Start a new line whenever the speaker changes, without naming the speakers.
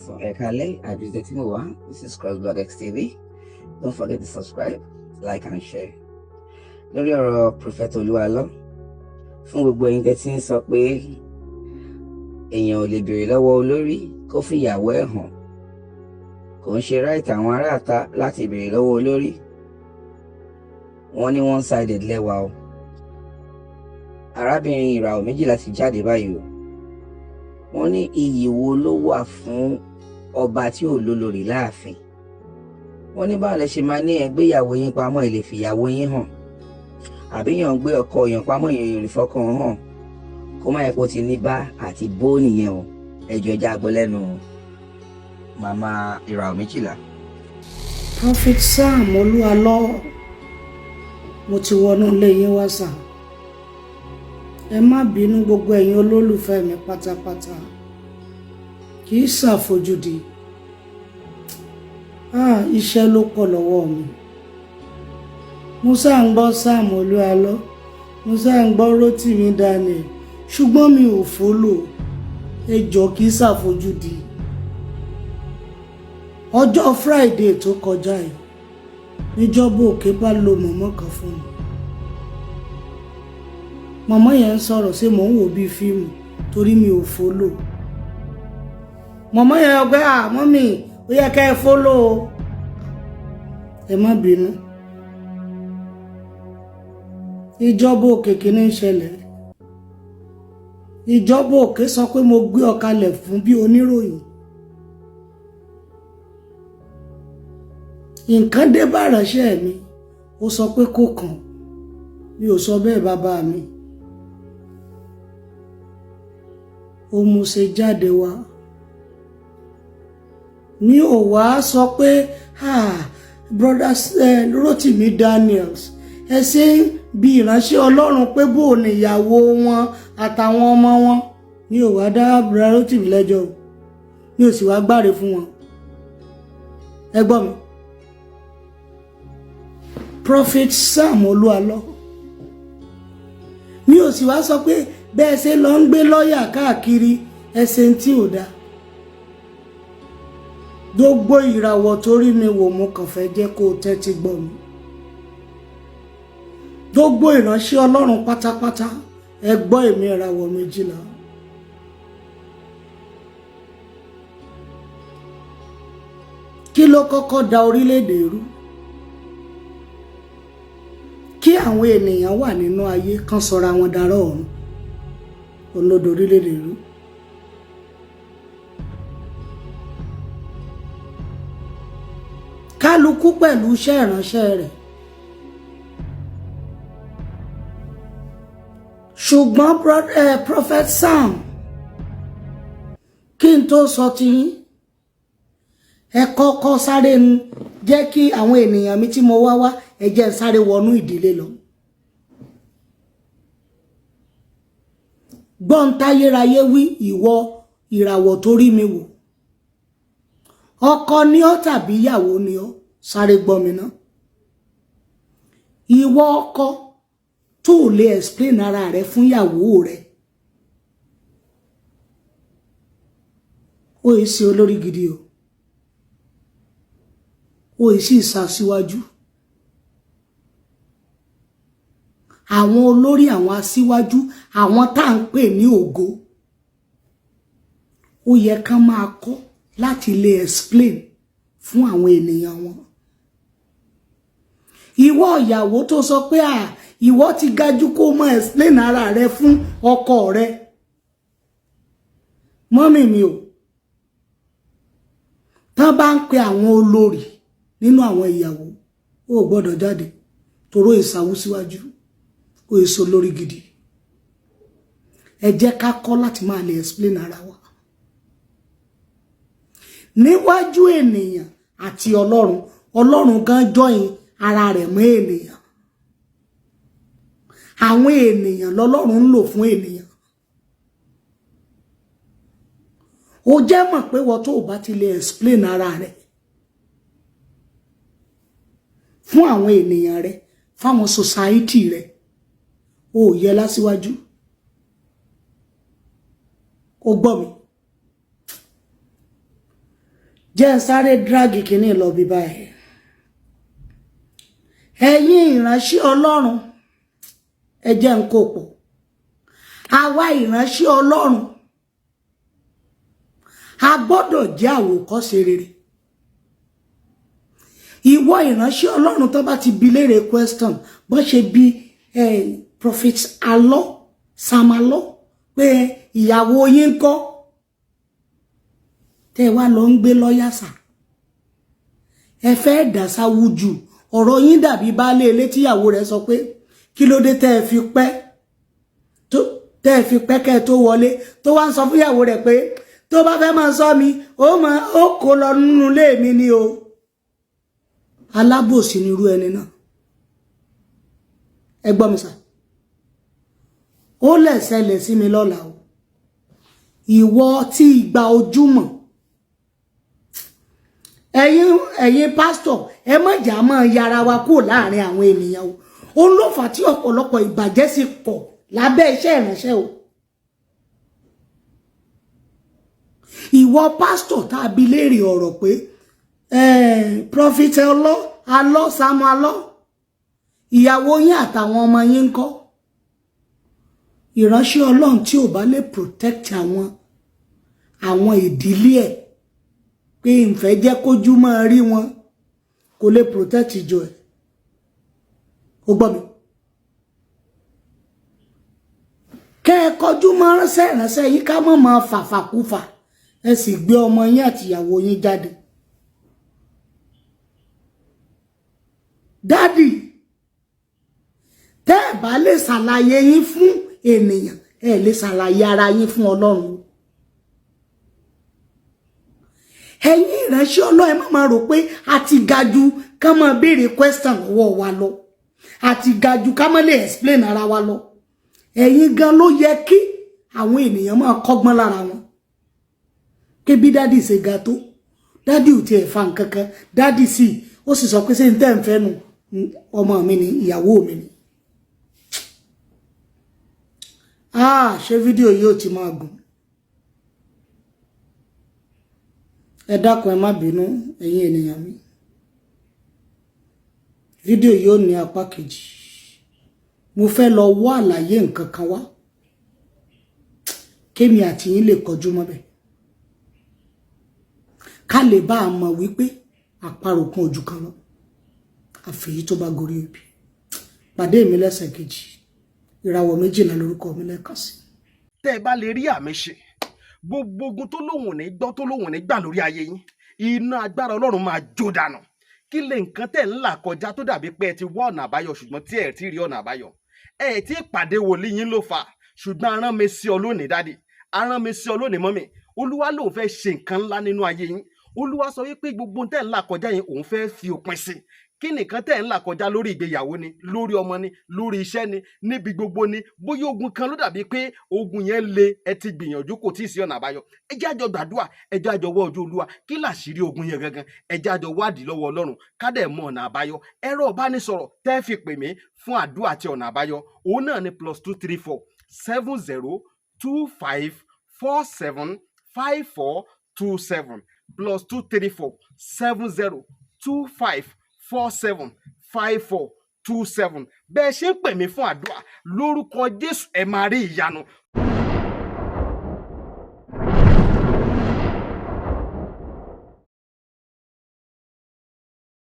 Káàsán, ẹ káalẹ́, àbíṣe tí mo wá. This is Crossblog XTV. Don't forget to subscribe, like and share. Lórí ọ̀rọ̀ Prophet Olúwalọ, fún gbogbo ẹ̀yin tẹ́ tí ń sọ pé èèyàn ò lè béèrè lọ́wọ́ olórí kó fìyàwó ẹ̀ hàn, kò ń ṣe right àwọn aráàta láti béèrè lọ́wọ́ olórí. Wọ́n ní one sided lẹ́wà o. Arábìnrin ìràwọ̀ méjìlá ti jáde báyìí o. Wọ́n ní iyì wo ló wà fún ọba tí ò lólórí láàfin? Wọ́n ní báwo lẹ ṣe máa ní ẹgbéyàwó yín pamọ́, ẹ lè fìyàwó yín hàn, àbí yàn ń gbé ọkọ yàn pamọ́, èèyàn lè fọkàn hàn, kó má yẹ kó ti ní bá àti bó nìyẹn o. Ẹjọ́ ẹjẹ́ àgbọ̀ lẹ́nu màmá ìràwọ̀ méjìlá.
Prophet Sam Olúwalọ, mo ti wọnú ilé yín wá sà. Ẹ má bínú gbogbo ẹ̀yin olólùfẹ́ mi pátápátá, kì í ṣàfojúdi. Iṣẹ́ ló pọ̀ lọ́wọ́ mi. Mo sáà ń gbọ́ Sam Olúwalọ, mo sáà ń gbọ́ Rótìmí Daniel, ṣùgbọ́n mi ò follow. Ẹ jọ̀ọ́, kì í ṣàfojúdi. Ọjọ́ Friday tó kọjá yìí níjọba òkè bá lo mọ̀mọ́ kan fún mi. Mọ̀mọ́ yẹn ń sọ̀rọ̀, ṣé mò ń wò bíi fíìmù torí mi ò follow. Mọ̀mọ́ yẹn ọgbẹ́ à mọ́mì, ó yẹ ká ẹ follow o. Ẹ má bínú. Ìjọba òkè kìíní ń ṣẹlẹ̀. Ìjọba òkè sọ pé mo gbé ọ kalẹ̀ fún bí oníròyìn. Nǹkan dé bá ìránṣẹ́ mi, ó sọ pé kò kàn. Mi ò sọ bẹ́ẹ̀ bàbá mi. Ó mú ṣe jáde wá. Mi ò wá sọ pé brother Rótìmí Daniels, ẹ ṣe ń bi ìránṣẹ́ Ọlọ́run pé bó o ní ìyàwó wọn àtàwọn ọmọ wọn. Mi ò wá dá brother Rótìmí lẹ́jọ́ o. Mi ò sì wá gbáre fún wọn. Ẹ gbọ́ mi. Prophet Sam Olúwalọ, mi ò sì wá sọ pé bẹ́ẹ̀ ṣe lọ ń gbé lọ́ọ̀yà káàkiri ẹsẹ̀ tí ò dáa. Gbogbo ìràwọ̀ tó rí mi wò, mo kàn fẹ́ jẹ́ kó o tẹ́tí gbọ́ mi. Gbogbo ìránṣẹ́ Ọlọ́run pátápátá, ẹ gbọ́ èmi ìràwọ̀ méjìlá. Kí ló kọ́kọ́ da orílẹ̀-èdè rú? Kí àwọn ènìyàn wà nínú ayé kan sọra wọn darọ́ ọ̀run, olódò orílẹ̀-èdè rú. Kálukú pẹ̀lú iṣẹ́ ìránṣẹ́ rẹ̀. Ṣùgbọ́n Prophet Sam, kí n tó sọ tiyín, ẹ kọ́kọ́ sáré ń jẹ́ kí àwọn ènìyàn mi tí mo wá wá, ẹ jẹ́ ń sáré wọnú ìdílé lọ. Gbọ́n táyérayé wí, ìwọ ìràwọ̀ tó rí mi wò. Ọkọ ni ọ́ tàbí ìyàwó ni ọ́, sáré gbọ́ mi ná. Ìwọ ọkọ tó lè explain ara rẹ fún ìyàwó rẹ, ó yìí ṣe olórí gidi o, ó yìí sì ṣàṣíwájú. Àwọn olórí, àwọn aṣíwájú, àwọn tá à ń pè ní ògo, ó yẹ ká máa kọ́ láti lè explain fún àwọn ènìyàn wọn. Ìwọ ìyàwó tó sọ pé à ìwọ ti gajú kó mọ explain ara rẹ fún ọkọ rẹ, mọ́mì mi ò, tán bá ń pe àwọn olórí nínú àwọn ìyàwó, ó gbọ́dọ̀ jáde toró ìsàwú síwájú, ó èso lórí gidi. Ẹ jẹ́ ká kọ́ láti máa lè explain ara wa níwájú ènìyàn àti Ọlọ́run. Ọlọ́run gan jọyìn ara rẹ̀ mọ́ ènìyàn. Àwọn ènìyàn lọ́lọ́run ń lò fún ènìyàn. Ó jẹ́ mọ̀ pé wọ́n tó bá ti lè explain ara rẹ̀ fún àwọn ènìyàn rẹ̀, fáwọn society rẹ̀, ó yẹ lásíwájú. Ó gbọ́ mi. Jẹ́ ń sáré drag kínní lọ bí báyìí. Ẹ̀yin ìránṣẹ́ Ọlọ́run, ẹ jẹ́ ń kó pọ̀. Àwa ìránṣẹ́ Ọlọ́run, a gbọ́dọ̀ jẹ́ àwòkọ́ṣe rere. Ìwọ ìránṣẹ́ Ọlọ́run tó bá ti bi léèrè question, bó ṣe bi Prophet Alọ́, Sam Alọ́, pé ìyàwó yín ń kọ́, tẹ́ wá lọ ń gbé lọ́yà sà, ẹ fẹ́ dà sáwùjù. Ọ̀rọ̀ yín dàbí baálé ilé tíyàwó rẹ̀ sọ pé kí ló dé tẹ́ ẹ fi pẹ́ kẹ́ ẹ tó wọlé, tó wá ń sọ fúnyàwó rẹ̀ pé tó bá fẹ́ máa sọ mi, ó máa ó kó lọ nínú ilé mi ni o. Alábòsí ni irú ẹni náà. Ẹ gbọ́ mi sà, ó lè ṣẹlẹ̀ sí mi lọ́la o. Ìwọ tí ìgbà ojúmọ̀, ẹ̀yin pásítọ̀, ẹ má jà máa yára wa kúrò láàrin àwọn ènìyàn o. Òun ló fà tí ọ̀pọ̀lọpọ̀ ìbàjẹ́ sì pọ̀ lábẹ́ iṣẹ́ ìránṣẹ́ o. Ìwọ pásítọ̀ tá a bi léèrè ọ̀rọ̀ pé Prophet ọlọ́ alọ́ Samuel Alọ́, ìyàwó yín àtàwọn ọmọ yín ń kọ́? Ìránṣẹ́ Ọlọ́run tí ò bá lè protect àwọn ìdílé ẹ̀, pé ìfẹ́ jẹ́ kójú máa rí wọn, kò lè protect ìjọ ẹ̀. Ó gbọ́ mi, kẹ́ ẹ kọjú mọ́ ránṣẹ́ ìránṣẹ́ yín, ká mọ̀ máa fàfàkúfà. Ẹ sì gbé ọmọ yín àtìyàwó yín jáde. Dádì, tẹ́ ẹ bá lè ṣàlàyé yín fún ènìyàn, ẹ lè ṣàlàyé ara yín fún Ọlọ́run. Ẹ̀yin ìránṣẹ́ Ọlọ́run, ẹ má máa rò pé a ti ga jù ká máa béèrè question lọ́wọ́ wa lọ, a ti ga jù ká má lè explain ara wa lọ. Ẹ̀yin gan ló yẹ kí àwọn ènìyàn máa kọ́gbọ́n lára wọn. Ké bí dádì ṣe ga tó, dádì ò tiẹ̀ fa nǹkan kan, dádì sì ó sì sọ pé ṣé n tẹ́ ń fẹ́ nu, ọmọ mi ni, ìyàwó mi ni. Ah, ṣé fídíò yìí ò ti máa gùn? Ẹ dákun, ẹ má bínú, ẹ̀yin ènìyàn mi. Fídíò yìí ò ní apá kejì. Mo fẹ́ lọ wá àlàyé nǹkan kan wá, kémi àti yín lè kọjú mọ́bẹ̀, ká lè bá a mọ̀ wípé àparò kan ojú kan lọ, àfẹ́yí tó bá gorí obì. Pàdé mi lẹ́sẹ̀ kejì. Ìràwọ̀ 12 lórúkọ mi lẹ́ẹ̀kan sí.
Tẹ́ ẹ bá lè rí àmì ṣe, gbogbo ogun tó lóhùn ní gbọ́, tó lóhùn ní gbà lórí ayé yín, iná agbára Ọlọ́run máa jó dànù. Kí lè nǹkan tẹ̀ ń là kọjá tó dàbí pé ẹ ti wá ọ̀nà àbáyọ, ṣùgbọ́n tí ẹ ti rí ọ̀nà àbáyọ, ẹ ti pàdé wòlíì yín ló fà? Ṣùgbọ́n arán mi sí ọ lónìí, dádì, arán mi sí ọ lónìí, mọ́mì. Olúwa lòun fẹ́ ṣe nǹkan ńlá nínú ayé yín. Olúwa sọ wípé gbogbo tẹ̀ ń là kọjá yẹn, òun fẹ́ fi òpin sí. Kí nìkan tẹ̀ ń là kọjá lórí ìgbéyàwó ni, lórí ọmọ ni, lórí iṣẹ́ ni, níbi gbogbo ni, bóyá ogun kan ló dàbí pé ogun yẹn le, ẹ ti gbìyànjú, kò tí ì sí ọ̀nà àbáyọ, ẹ jẹ́ àjọ gbàdúrà, ẹ jẹ́ àjọ wọ́ ojú Olúwa. Kí làṣírí ogun yẹn gangan? Ẹ jẹ́ àjọ wádìí lọ́wọ́ Ọlọ́run, ká dẹ̀ mọ ọ̀nà àbáyọ. Ẹ̀rọ ìbánisọ̀rọ̀ tẹ́ fi pè mí fún àdúrà àti ọ̀nà àbáyọ, òun náà ni +234 70 25 47 54 27, +234 70 25 47 54 27. Bẹ́ẹ̀ ṣe ń pè mí fún àdúrà, lórúkọ Jésù, ẹ máa rí ìyanu.